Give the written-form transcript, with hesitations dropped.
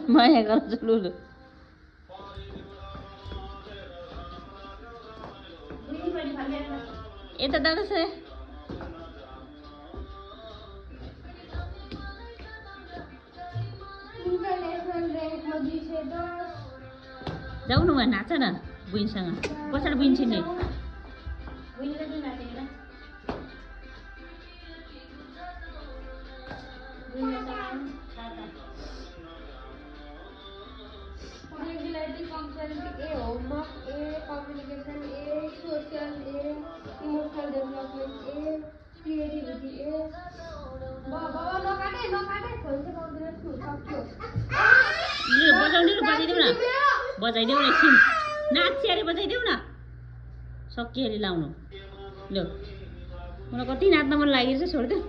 माया गर्छु लु लु यता दादा छ जाऊ न उहाँ नाच न बुइनसँग पछाडि बुइन छिन्ने A, homework A, communication A, social A, emotional development A, creativity A. Baba नकाटे फोन चाहिँ गाउँदैन छु सक्यो लु बजाउनु बजाइदेऊ न एकछिन नाच्छ अरे बजाइदेऊ न सकियो अरे लाउनु लु मलाई कति नाच्न मन लागिरहेछ छोडिदेऊ